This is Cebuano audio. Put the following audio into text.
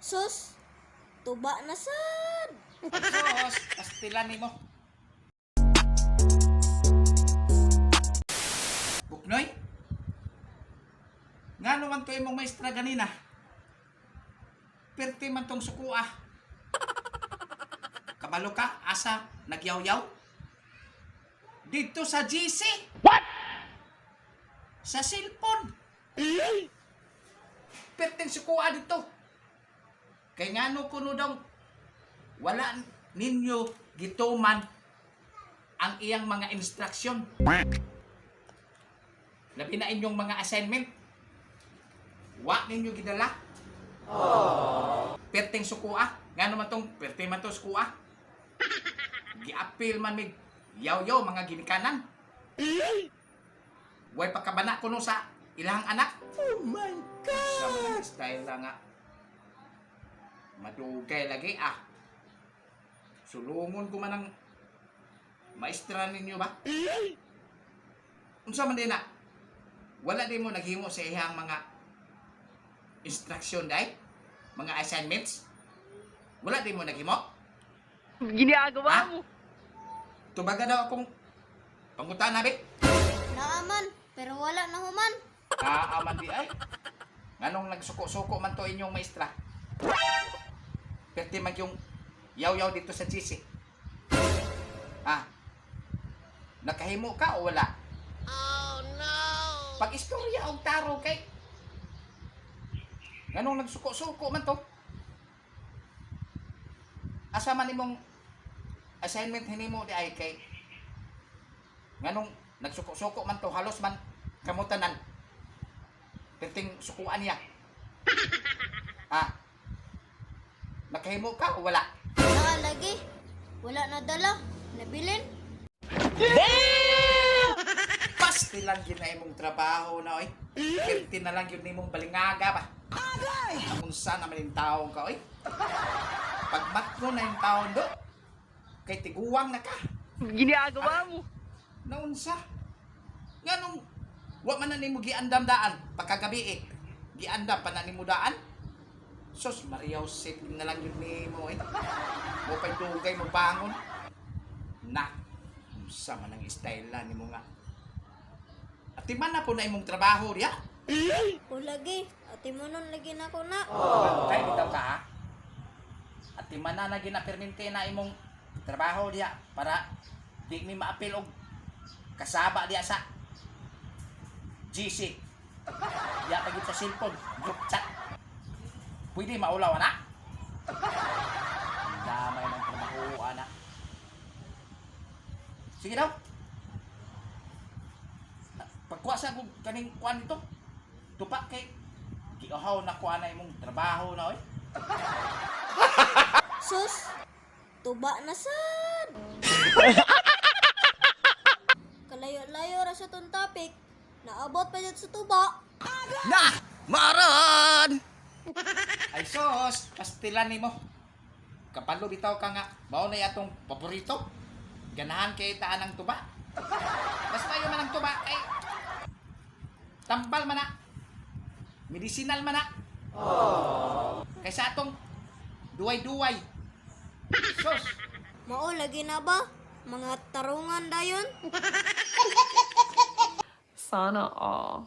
Sus, tuba na sad. Sus, pastilan nimo. Buknoy? Ngano man to imong maestra ganina? Perti man tong sukua. Kabalo ka, asa, nagyaw-yaw? Dito sa GC. What? Sa cellphone. Perting sukua dito. Kay ngano kuno daw wala ninyo gituman ang iyang mga instruction. Labi na inyong mga assignment. Wa ninyo gidala. Perting sukua. Ngano man tong perting man tong sukua. Giapil man mig yaw-yaw mga ginikanan. Way pagkabana kuno sa ilang anak. Oh my God! Sa mga style na nga. Madugay lagi ah. Sulungon ko man ang maestra ninyo ba? Unsa man din na? Wala din mo naghimo sa iyang mga instruction dai? Mga assignments? Wala din mo naghimo? Ginagawa Ha? mo. Tubaga daw akong pangutana be. Naaman, pero wala na human. Aaman di ay. Nganong nagsuko-suko man to inyong maestra? Perti man yung yaw-yaw dito sa GC. Ah. Nakahimo ka o wala? Oh no. Pag istorya og taro kay nganong nagsuko-suko man to? Asa man imong assignment hinimo di ay kay nganong nagsuko-suko man to, halos man kamutanan. Perting sukuan niya. Ah. Nakahimo ka o wala? Naa lagi. Wala na dala. Nabilin. Pasti lang yun na imong trabaho na oy. Perti na lang yun nimong balingaga ba. Agay! Unsa naman yung taong ka oy. Pagmatno na yung taon do. Kay tiguwang na ka. Ginagawa mo. Naunsa? Nganong wa man na nimo giandam daan pagkagabi eh. Giandam pa na nimo daan. Sus Maria Josep na lang yun nimo eh. Mo pa'y dugay mo bangon. Na. Unsa man ang style na nimo nga. Atiman na po na imong trabaho diya. O lagi, ate mo nun lagi na ko na. Kay bitaw ka ha. Atiman na na ginapirminti na imong trabaho diya para di mi maapil og kasaba diya sa GC. Diya pagit sa cellphone, group chat. Pwede maulaw ana. Damay ng trabaho ana. Sige daw. Pagkuha sa kung kaning kuan dito. Tupa kay giuhaw na kuan na imong trabaho na oy. Sus, tuba na sad. Kalayo-layo ra sa tong topic. Naabot pa jud sa tuba. Na! Maron! Ay sos, pastilan nimo. Kapalo bitaw ka nga, mao na atong paborito. Ganahan kay taan ang tuba. Mas mayo man ang tuba kay tambal man na. Medicinal man na. Kaysa atong duway-duway. Sos, Mao lagi na ba? Mga tarungan dayon. Sana all.